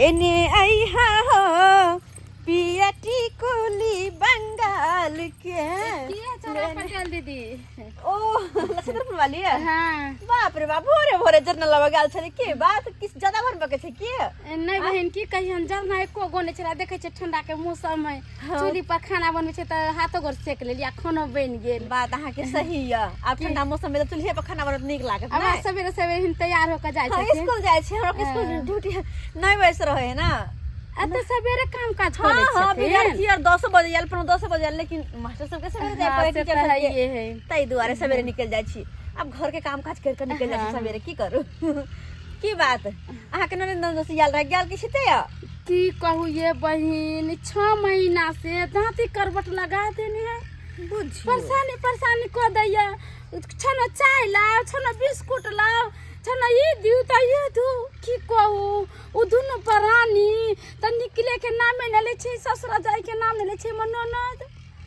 लेने अइहा हो पिया टिकुली बंगाल के। की है चोरा पटेल दीदी? ओ लक्ष्मीपुर वाली है। हाँ। बाप रे बाप, भोरे भोरे जरना लगा गेल छलै। के बात किस ज्यादा भर बके छै के? नहीं बहन, की कहियन, जरना एको गो नहि छलै। देखै छियै ठंडा के मौसम है, चूल्ही पर खाना बनबै छै तऽ हाथो गोर सेक लेली आ खानो बनि गेल। बात अहाँके सही यऽ। आब ठंडा मौसम में तऽ चूल्हे पर खाना बनबैत नीक लागत। आब नहि? सवेरे सवेरे हिन तैयार होकर जाइ छथिन। स्कूल जाइ छै। हमरा स्कूल ड्यूटी नहि बैस रहे है ना। आ तऽ सवेरे काम काज करै छथिन। विद्यार्थी आर 10 बजे आयल, 9:45 बजे आयल, लेकिन मास्टर सबके सवेरे जाय पड़े, से टीचर तऽ सबके। हइए है। ताहि दुआरे सवेरे निकल जाइ छी। आब घर के काम काज कर के निकल जाइ छी सवेरे। की करू? की बात, अहाँके ननद ननद से आयल रहे गेल कि छिते यऽ? की कहू ये बहिन, 6 महीना से दाँती करबट लगा देने है। बुझियौ, परेशानी परेशानी कऽ दैया। छनो चाय लाओ, छनो बिस्कुट लाओ, छनो ई दिउ तऽ ई दिउ। की कहू, ओ दुनू प्राणी तऽ निकले के नामे नहि लै छै, ससुरा जाय के नाम नहि लै छै हमर ननद।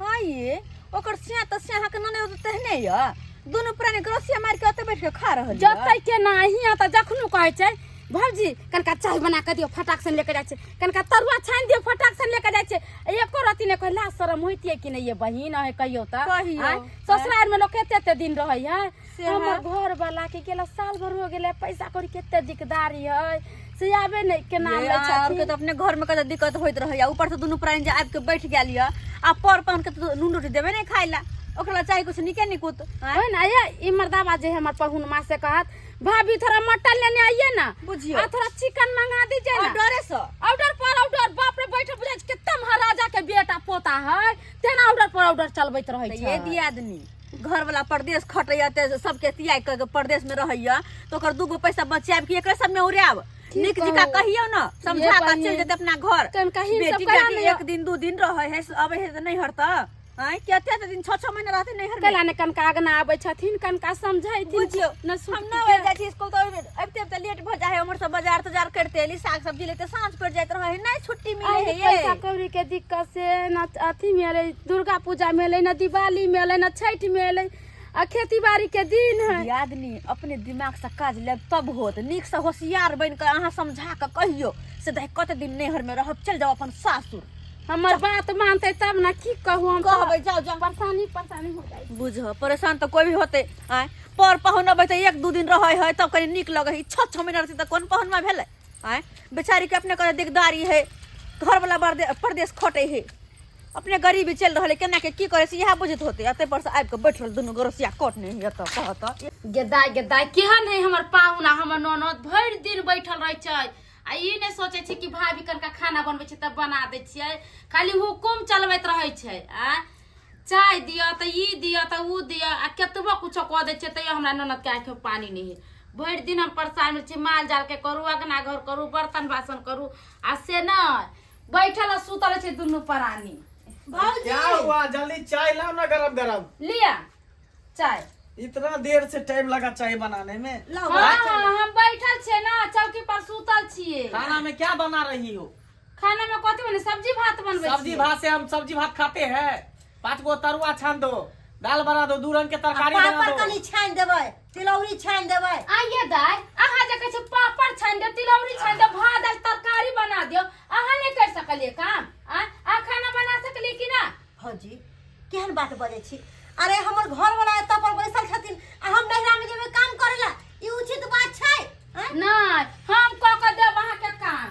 हाँ, ये ओकर सिया तऽ सिया अहाँके ननद तऽ तेहने यऽ। दुनू प्राणी ग्रोसिया मारि के ओतऽ बैठ के खा रहल यऽ। जतै के ना हियाँ तऽ जखनो कहै छै, भौजी कनका चाय बना कऽ दियौ, फटाक से लेके जाइ छै। कनका तरुआ छानि दियौ, फटाक से लेके जाइ छै। एको रत्ती नहि कहै। लाज शरम होइतियै कि नहि ये बहिन, अहें कहियौ तऽ? कहियौ। आँय, ससुराल में लोग कते एते दिन रहै है? से हमर है। घर वाला के गेला साल भर हो गेलै, पैसा कौड़ी कते दिकदारी है, से आबे नहि के नाम ये लै अहाँ आरके छथिन। तऽ अपने घर में कते दिक्कत होइत रहैया, ऊपर से दुनू प्राणी जे आबि के बैठ गेल यऽ आ पर पान के तऽ नून रोटी देबे नहि खाइ ला। ओकरा ला चाही कुछ नीके निकुत। आँय? ओहि ना ये ई मर्दाबा जे हमर पहुन माँ से कहत, भाभी थोड़ा मटन लेने आइए ना। बुझियौ। आ थोड़ा चिकन मंगा दीजिए ना। ऑर्डरे से ऑर्डर पर ऑर्डर। बाप रे, बैठल बुझाइ छै कते महाराजा के बेटा पोता है, तेना ऑर्डर पर ऑर्डर चलबैत रहै तऽ छै। ये दियादनी घर वाला परदेश खटैया ते सबके तियाग के परदेश में रहैया, तऽ ओकर दूगो पैसा बचायब कि एकरे सबमे उड़ायब? की नीक जकाँ कहू? कहियौ ने, समझा कऽ बहिन। चलि जेतै अपना घर। कनका हिन सब बेटी करा बेटी नहि एक दिन दू दिन रहै है, अबै है तऽ नैहर तऽ आँय कते तऽ दिन 6-6 महीना रहतै नैहर में। कैला ने कनका अगना आबै छथिन, कनका समझैथिन। बुझियौ, न हम 9 बजे जाइ छी स्कूल तऽ अबिते अबिते लेट भऽ जाइ है। उम्हर से बाजार तजार करिते एली, साग सब्जी लेते साँझ पड़ि जाइत रहै है, नहि छुट्टी मिलै है ये। पैसा कौड़ी के दिक्कत से न अथी में एलै, दुर्गा पूजा में एलै, न दिवाली में एलै, न छठि में एलै, आ खेती बाड़ी के दिन है। दियादनी, अपने दिमाग से काज लेब तब होत। नीक से होशियार बनि कऽ अहाँ समझा कऽ कहियौ से दाइ कते दिन नैहर में रहब, चलि जाउ अपन सासुर। हमर बात मानते तब ना। की कहू हम तऽ कहबै, जाउ जाउ। परेशानी परेशानी हो जाइ। बुझ, परेशान तऽ कोई भी होते। आँय, पर पाहुन अबै तऽ एक दू दिन रहै है तब कनि नीक लगै है। 6-6 महीना रहतै तऽ कोन पाहुनमा भेलै? आँय, बेचारी के अपने कते दिकदारी है, घरवाला परदेश खटै है, अपने गरीबी चलि रहल है, केना के की करे से इएह बुझैत होते। एते पर से आबि कऽ बैठल दुनू गोरसिया कटने है एतऽ कहत। गेदाय गेदाय, केहन है हमर पाहुन आ हमर ननद, भरि दिन बैठल रहै छै आ ई नहि सोचै छै कि भाभी कनका खाना बनबै छै तऽ बना दै छियै। खाली हुकुम चलबैत रहै छै। आ चाय दिअ तऽ ई दिअ तऽ उ दिअ, आ केतबो कुछो कऽ दै छियै तैयो हमरा ननदके आँखिमे पानी नहि है। भरि दिन हम परेशान होइ छी। माल जालके करू, अगना घर करू, बर्तन बासन करू, आ से नहि, बैठल आ सुतल छै दुनू प्राणी। भौजी। क्या हुआ? जल्दी चाय लाओ ना, गरम गरम। लिअ चाय। इतना देर से टाइम लगा चाय बनाने में? लाओ। हाँ, हम बैठल छियै ना, चौकी पर सुतल छियै। खाना में क्या बना रही हो? खाना में कथी बने? सब्जी भात बनबै सब्जी छियै। भात से हम सब्जी भात खाते हैं? पांच गो तरुआ छान दो, दाल बना दो, दू रंग के तरकारी बना पापड़ दो। कनि छानि देबै, तिलौरी छानि देबै। आइए दाइ, अहाँ जे कहै छै पापड़ छानि दियौ, तिलौरी छानि दियौ, भात दालि तरकारी बना दियौ, अहाँ नहि करि सकलियै काम? आँय, अहाँ खाना बना सकलियै कि ना? भौजी, केहन बात बजै छी? अरे, हमर घर वाला एतऽ पर बैसल छथिन आ हम नैहरा में जेबै काम करे ला, ई उचित बात छै? आँय? नहि, हम कऽ कऽ देब अहाँके काम।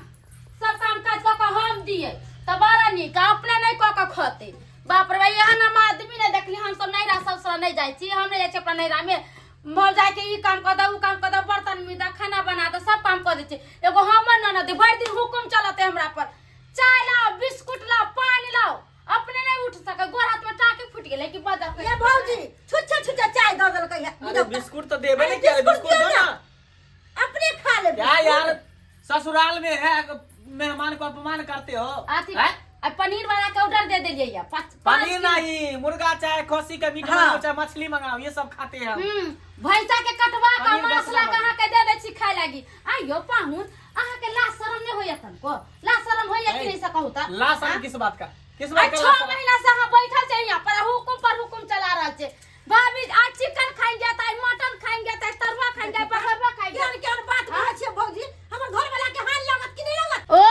सब काम काज कऽ कऽ हम दियै तऽ बड़ा नीक, आ अपने नहि कऽ कऽ खतै। बाप रे बा, एहन हम आदमी नहि देखली। हम सब नैहरा ससुरा नहि जाइ छी। हम नहि जाइ छी अपना नैहरा में। भौजाई के ई काम कऽ दे, उ काम कऽ दे, बर्तन मी दे, खाना बना दे, सब काम कऽ दै छै। एगो हमर ननद भरि दिन हुकुम चलते हमरा पर, चाय लाओ, बिस्कुट लाओ, पानी लाओ। अपने नहीं उठ सके, गोर हाथ में टाके फूट गेलै कि बजर। ये भौजी, छुच्छे छुच्छे चाय दऽ देलकै है। अरे, बिस्कुट तो देबे अरे, नहीं किया। बिस्कुट बिस्कुट दो दियौ ना। अपने खा लेबै। क्या यार, ससुराल में है, मेहमान को अपमान करते हो? अथी हैं? आ पनीर वाला के ऑर्डर दे देलियै या पाँच पनीर नहीं, मुर्गा चाहे खसी का मीट मंगाओ, चाहे मछली मंगाओ, ये सब खाते हैं हम। भैंसा के कटवा के पनीर मांस दस ला के नंबर। अहाँ के दे दै छी खाय लागी। आइयो पाहुन, अहाँ के लाज शरम नहीं होइया तनको? लाज शरम होइया कि ए, नहीं से कहू त? ला शरम किस बात का? किस आ बात का 6 ला शरम? महीना से अहाँ बैठल छै यहाँ पर, हुकुम पर हुकुम चला रहल छै। भाभी आज चिकन खाएंगे त आज मटन खाएंगे त आज तरुआ खाएंगे, बघरवा खाएंगे। केहन केहन बात कहै छियै भौजी? हमर घर वाला के हाल लागत कि नहि लागत? ओ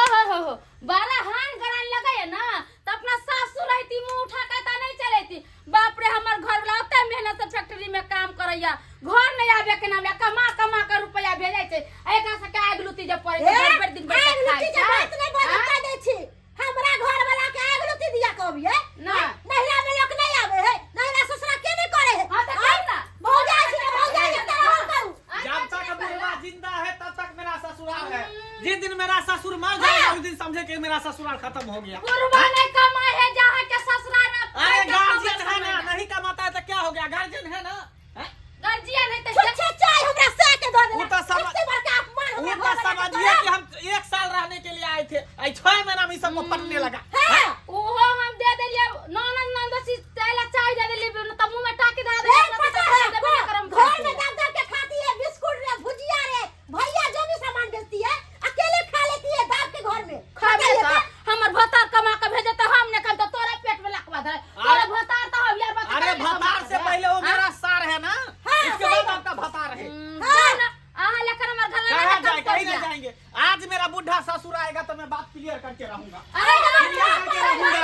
मेरा ससुर मर जाएगा उस दिन समझे कि मेरा ससुराल खत्म हो गया। बुढ़वा नहीं कमाए है जहाँ के ससुराल में। अरे पैसा गार्जियन कमाए है ना, छह महीना। नहीं कमाता है तो क्या हो गया, गार्जियन है ना, हैं? गार्जियन है तो छुच्छे चाय हमरा से के दो उ तो समझ सबसे बड़का अपमान वो हमरा तो घर वाला के समझिए तोरा। कि हम एक साल रहने के लिए आए थे, आई 6 महीना में सबको पटने लगा। हाँ। ओहो हम दे देलिए ननद ननदसी तैला चाय दे देलिए त मुंह में टाकी धरा नहीं देलिए। पता है घर में दाब दाब के खाती है बिस्कुट रे भुजिया रे भैया जो भी सामान बेचती है अकेले खा लेती है दाब के घर में। खाबे बताइए त हमर भतार कमा के भेजे त हम ने खाब त तोरा पेट में लकवा धरे। तोरा भतार त हम यार बात। अरे भतार से पहले वो मेरा सार है ना, हाँ, उसके सही बाद आपका भतार है। हाँ अहाँ लेकर हमर घर कहाँ जाए, कहीं नहीं जाएंगे। आज मेरा बुढ़ा ससुर आएगा तो मैं बात क्लियर करके रहूंगा। अरे क्लियर करके रहूंगा।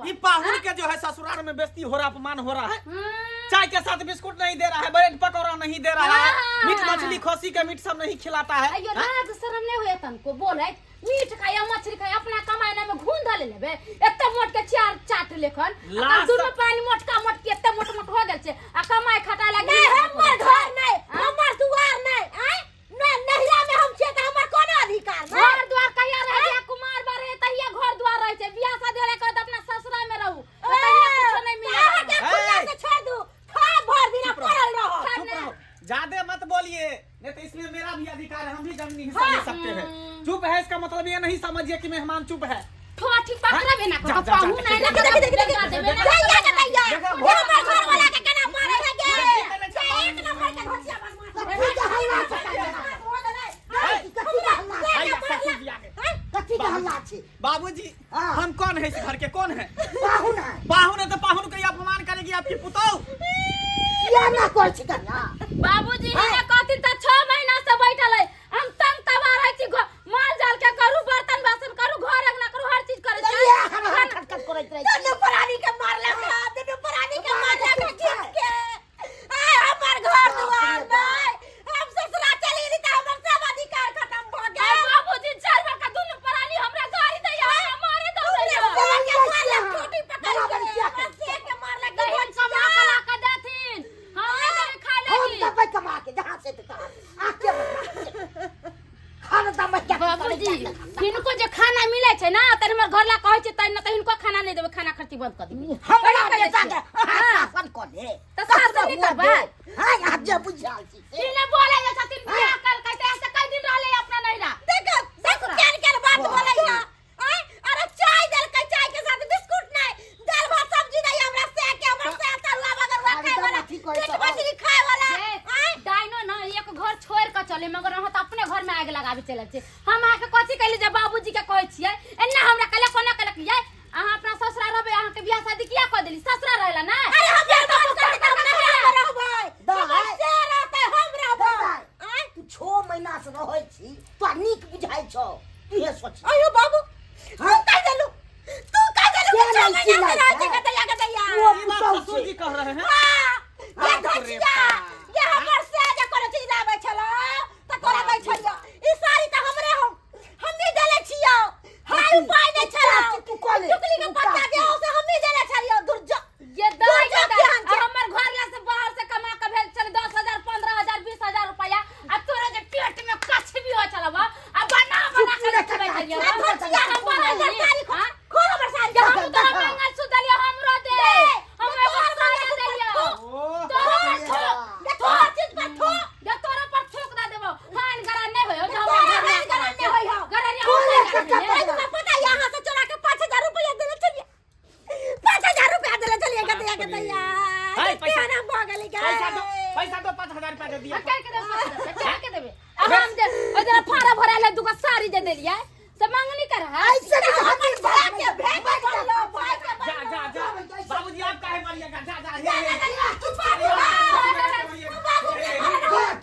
ये पाहुन के जो है ससुराल में बेइज्जती हो रहा, अपमान हो रहा है। चाय के साथ बिस्कुट नहीं दे रहा है, ब्रेड पकौड़ा नहीं दे रहा है, मीट मछली खोसी के मीट सब नहीं खिलाता है। अयो लाज शरम नहीं होए तनको बोले मीट खाया मछली खाया अपना कमाई में घून धले लेबे एते मोट के चार चाट लेखन लाज दुनु पानी मोटका मोटकी एते मोट मोट हो गेल छै आ कमाई खटा लागी। नहीं हमर घर नहीं हमर दुआर नहीं आय नहिरा में हम छियै त हमर कोनो अधिकार नहीं। घर द्वार कहिया रहे छै कुमार बार रहे तहिया घर द्वार रहे छै, बियाह शादी होले के अपना ससुरा में रहू तहिया कुछो नहीं मिले। अहाँ के खुला से छोड़ दू खा भर दिना पड़ल रहो। चुप रहो, ज्यादा मत बोलिए, नहीं तो इसमें मेरा भी अधिकार है, हम भी जमीनी हिस्सा ले सकते हैं। चुप है इसका मतलब ये नहीं समझिए कि मेहमान चुप है। ठोठी पकड़ा भी ना जा, को जा, पाहु जा, नहीं देखी देखी देखी देखी दैया के दैया देखो, ये हमर घर वाला के केना मारे है गे, ये एक नंबर के घोसिया बदमाश कथी के हल्ला छै? कथी के हल्ला छै? आइए, ससुर जी आगे। कथी के हल्ला छै? बाबूजी हाँ। हम कौन है इस घर के, कौन है? पाहुन है। पाहुन है तो पाहुन के अपमान करेगी आपकी पुतोह। किया ना कहै छी कन्या? बाबूजी हिने कहथिन त 6 महीना से बैठल है, हम तंग तबाह रहै छी, माल जाल के करू, बर्तन बासन करू, घर अंगना करू, हर चीज करै छी। किया हर हर खटखट करैत रहै छी? दुनू प्राणी के मारलक है, दुनू प्राणी के मारलक है जीत के। आय हमर घर दुआर नहीं, हम ससुरा चली गेली त हमर सब अधिकार खत्म भ आय गेल। बाबूजी चार बार का दुनू प्राणी हमरा गाड़ी दैया, हमरा मारे दौ दैया। से के मारलक चोटी पकड़ बराबर के, किया हमरा से के मारलक दही कमा के ला के देथिन, हम नहि देबै खाय हम लागी। देबै कमा के जहाँ से ते तहाँ से। आ के बता खाना दाम क्या बाबूजी हिनको जे खाना मिलै छै ना त हमर घर ला कहै छै तै न त हिनको खाना नहि देबै, खाना खर्ची बंद कर देबै। हमरा कहि दै बेटा छियै। के अहाँ शासन कऽ दे तऽ शासन नहि करबै? हाँ यहाँ जे बुझाल छी से। हिने बोलै जे छथिन बियाह करकै त ऐसे कई दिन रहलै अपना नैहरा। देखो देखो केन केन बात बोलै है। आय अरे चाय देलकै, चाय के साथ बिस्कुट नहीं, दाल भात सब्जी नहीं, हमरा से के हमर से तरुआ बगरुआ आब खाय तऽ वाला, अथी कहै मीट छौ। मछली खाय वाला। ये आय डाइनो न एक घर छोड़ के चले मगर अहाँ तऽ अपने घर में आगि लगाबे चलल छी। हम अहाँके कथी कहली जे बाबूजी के कहै छियै एना हमरा कहलक कोना कहलक ये अहाँ अपना ससुरा रहबै, अहाँके बियाह शादी किया कऽ देली, ससुरा रहेला ना। अरे हम बर्बाद कर देबै, हम नहिरा में रहबै, दाइ। हमर से रहतै हम रहबै। दाइ, आय तू 6 महीना से रहै छी तोरा नीक बुझाइ छौ, तू सोच। अयो बाबू तू कह देलू, तू कह देलू कि किया 6 नहीं महीना से चिल्लाइ रहै छै छै? गदैया गदैया। वो ये बात पुतौह ससुर छै। जी कह रहे हैं। हाँ, ये बाप रे घचिया, बाप। ये हमर से जे कोनो चीज लाबै छलो त तोरा दै छलियो, ई साड़ी त हमरे हम हमही देले छियो, हाय कथी? उपाय नै तू छलो, काटी, तू कऽ ले। टुकली के तू पत्ता काटी। जे हो से हमही देले छलियो। दुर्जो ये दाइ दुर्जो दाइ, केहन आ छै? हमर घर ला से बाहर से कमा के भेल छलै 10,000 15,000 20,000 रुपया आ तोरा जे पेट में कछ भी हो छलबा आ बना बना के चुप रखबै छलियै। आ घचिया, हम हमर साड़ी खोल, हाँ? खोल हमर साड़ी। जे हम तोरा देखा। मंगलसूत्र देलियै हमरो दे, हम एगो साया देलियै। ओह, तोरा पर थोक, ये तोहर चीज पर थोक। जे तोरा पर थोक दे देबो, हान गरा नहि होय जे तोरा हमर घर हान गरा नहि होय हौ। गरा खोल हम कक्का अरे तुम्हें पता है यहाँ से चुरा के 5,000 रुपया देले चलिए, 5,000 रुपया देले चलिए गदैया गदैया। हाय, पैसा। केना भऽ गेलै गे? पैसा दो, पैसा दो, 5,000 रुपया दे दिया। के देबे, के देबे? आ हम जे ओइ दिना फाड़ा भरायल है दूगो साड़ी जे देलियै से मंगनी कर है। ऐसे भी हमर हाथी भाई के भेंट बनलो, भाई के जा जा जा, बाबूजी आप काहे मारिएगा, जा जा, हे हे। तू बाबू बाबू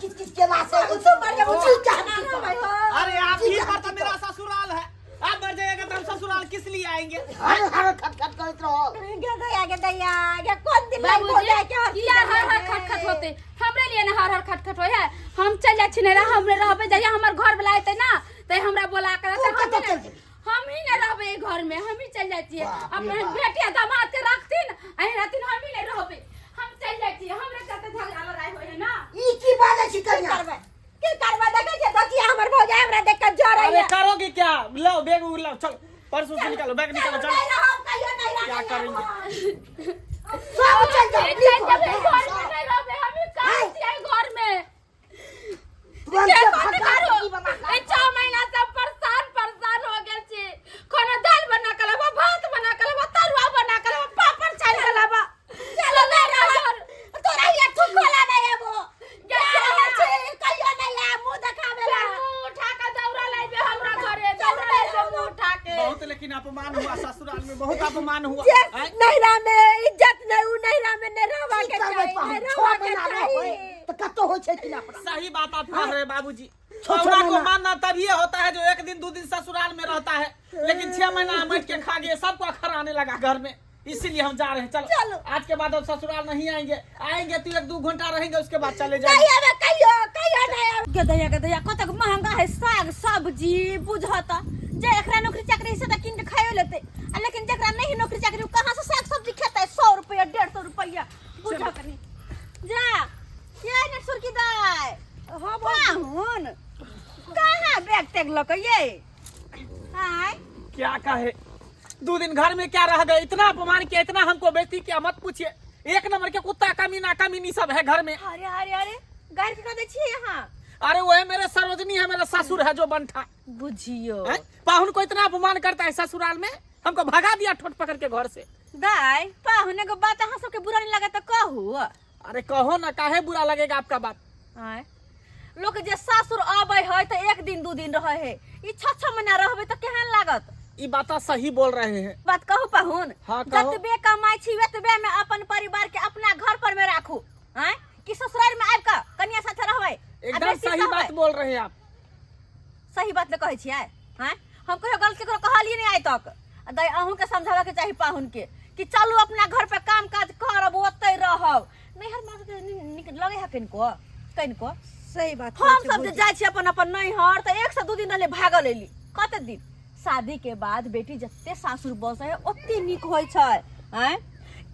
किस किस केला से तू मर जा, जी तू क्या ना भाई हो। अरे आप ही पर तो मेरा ससुराल है, आप मर जाइएगा तो हम ससुराल किस लिए आएंगे? हर हर खटखट करैत रहो। गदैया गदैया गे कोन दिन लाइक हो बाबूजी जाए के हर किया हर हर खटखट होते हमरे लिए ना हर हर खटखट होय है। हम चल जाइ छी नैहरा, हमरे रहबै जहिया हमर घर वाला एतै ना तै हमरा बोला के तू कतऽ चलि जेबही? हम ही नहीं रहबै एहि घर में, हम ही चल जाइ छियै। बाप रे अपने बाप। बेटिया दामाद के राखथिन अहीं रहथिन, हम ही नहीं रहबै, हम चल जाइ छियै। हमरे चलते झगड़ा लड़ाई होय है ना। ई की बात लाओ, चलो पर्स उर्स निकालो, बैग निकालो, चलो। नहीं रहब, कहियो नहीं रहब। क्या करेंगे? सब चल जाओ। चल जेबै, घर में नहीं रहबै, हम कहाँ छियै घर में? तुरंत के भगा कोन करू? ई बना के। ए 6 महीना से परेशान परेशान हो गेल छी। कोनो दाल बना के लाबा, भात बना के लाबा, तरुआ बना के लाबा, पापड़ छानि के लाबा। चलो नहीं रहब। तोरा हिया थुकोला नहीं आबो। जा रहल छी, कहियो नहीं आब, मुँह देखाबे ला। मुंह उठा के दौड़ा लाइबे हमरा घरे, दौड़ा लाइबे मुंह उठा के। बहुत लेकिन अपमान हुआ ससुराल में, बहुत अपमान हुआ। जे आय? नैहरा में इज्जत नहीं, उ नैहरा में नहीं रहबा की के करबै चाही, पाहुन? नहीं छओ रहबा के महीना चाही। रहबै तऽ कतौ होइ छै कि नहि अपना? सही बात आप कह रहे हैं बाबूजी। छो छो पौरा को महीना। मानना तभी होता है जो एक दिन दो दिन ससुराल में रहता है, लेकिन 6 महीना बैठ के खा गए, सबको अखर आने लगा घर में, इसीलिए हम जा रहे हैं। चलो, चलो। आज के बाद अब ससुराल नहीं आएंगे, आएंगे तो एक दो घंटा रहेंगे, उसके बाद चले जाएंगे। नहीं आबे कहियो, कहियो नहीं आबे। गदैया गदैया कतक महंगा है साग सब्जी, बुझत जे एकरा नौकरी चाकरी से त किन के खाइयो लेते, आ लेकिन जेकरा नहीं नौकरी चाकरी उ कहां से साग सब्जी खेतै? 100 रुपया 150 रुपया, बुझ कनी जा। ये ने सुरकी दाय। हां पाहुन कहां बैग टैग लक ये? हाय क्या कहे, दो दिन घर में क्या रह गए, इतना अपमान किया, इतना हमको बेइज्जती किया, मत पूछिए। एक नंबर के कुत्ता कमीना कमीनी सब है घर में। अरे अरे अरे, गारि के दे छी यहाँ? अरे वो है मेरे सरोजनी है, मेरा ससुर है जो बनठा। बुझियो हैं? पाहुन को इतना अपमान करता है ससुराल में, हमको भगा दिया ठोट पकड़ के घर से। दाय पाहुन एगो बात अहाँ सबके बुरा नहीं लगे तो कहू? अरे कहो ना, काहे बुरा लगेगा आपका बात? आँय, लोक जे सासुर आबै है तऽ एक दिन दू दिन रहै है, ई छह छह महीना रहबै तऽ केहन लागत? ई बात सही बोल रहे हैं। बात कहू पाहुन? हाँ, कहू। जतबे कमाइ छी ओतबे में अपन परिवार के अपना घर पर में राखू, आँय, कि ससुराल में आबि कऽ कनिया साथे रहबै आ एकदम बेसी सही सहबै? बात बोल रहे हैं आप। सही बात ने कहै छियै? आँय, हम कहियो गलत केकरो कहलियै नहि आइ तक। आ दाइ अहूँके समझाबऽ के चाही पाहुन के कि चलू अपना घर पे काम काज करब, ओतै रहब। नैहर में अहाँके नीक लगै है कनिको कनिको? सही बात। हम सब जे जाइ छी अपन अपन नैहर तऽ एक से दू दिन रहले भागल एली। कते दिन शादी के बाद बेटी जते सासुर बसै है ओते नीक होइ छै। आँय,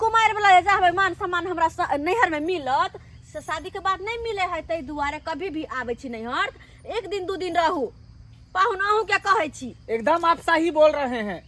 कुमारि वाला जे चाहबै मान सम्मान हमरा नैहर में मिलत से शादी के बाद नहीं मिले है। ताहि दुआरे कभी भी आबै छी नैहर एक दिन दू दिन रहू। पाहुन अहूँ के कहै छी। एकदम आप सही बोल रहे हैं।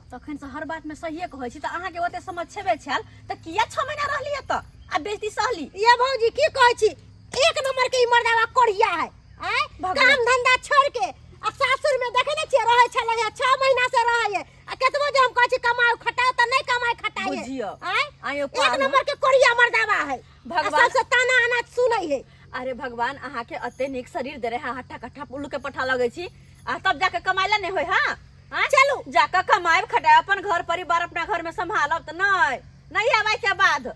तखन से हर बात में सहिए कहै छी, तऽ अहाँके ओते समझ छेबे छल तऽ किया 6 महीना रहली एतऽ आ बेइज्जती सहली? ये भौजी की कहै छी, एक नंबर के ई मर्दावा कोढ़िया है। आँय, भगवान। काम धंधा छोड़ के आ सासुर में देखे नै छियै रहै छलै है, 6 महीना से रहै है, आ केतबो जे हम कहै छी कमाउ खटाउ तऽ नहि कमाइ खटाइ है। बुझियौ। आँय, आँय यौ एक पाहुन। नंबर के कोढ़िया मर्दावा है, आ भगवान। सबसे ताना आना सुनै है। अरे भगवान अहाँके एते नीक शरीर दे रहे, हट्ठा कट्ठा उल्लू के पठा लगै छी, आ तब जाके कमाइ ला नहि होय? हाँ हाँ, चलू जाके कमाएब खटाएब, अपन घर परिवार अपना घर में संभालब। तऽ नहि नहि आबै के बाद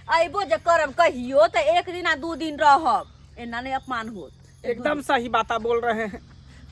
अयबो जे करब कहियो तऽ एक दिन आ दू दिन रहब, एना नहि अपमान होत। एकदम सही बात आप बोल रहे हैं।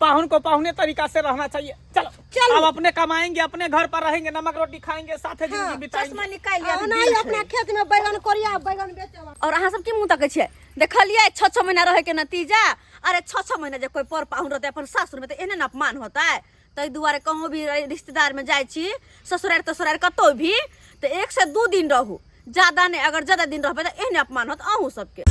पाहुन को पाहुने तरीका से रहना चाहिए। चलो चलो। अब अपने कमाएंगे, अपने घर पर रहेंगे, नमक रोटी खाएंगे, साथे जिंदगी बिताएंगे। चश्मा निकालि लिअ, आ अभी ओनाही दिन अपना छै। खेत में बैगन कोरिया बैगन बेचे। और अहाँ सब की मुँह तकै छियै? देखलियै छः छः महीना रहै के नतीजा? अरे छः छः महीना जे कोई पर पाहुन रहतै अपन सासुर में तऽ एहने ने अपमान होतै। ताहि दुआरे कहूँ भी रिश्तेदार में जाइ छी, ससुरारि तसुरारि कतहु भी, तऽ एक से दू दिन रहू, ज्यादा नहि। अगर ज्यादा दिन रहबै तऽ एहने अपमान होत अहूँ सबके।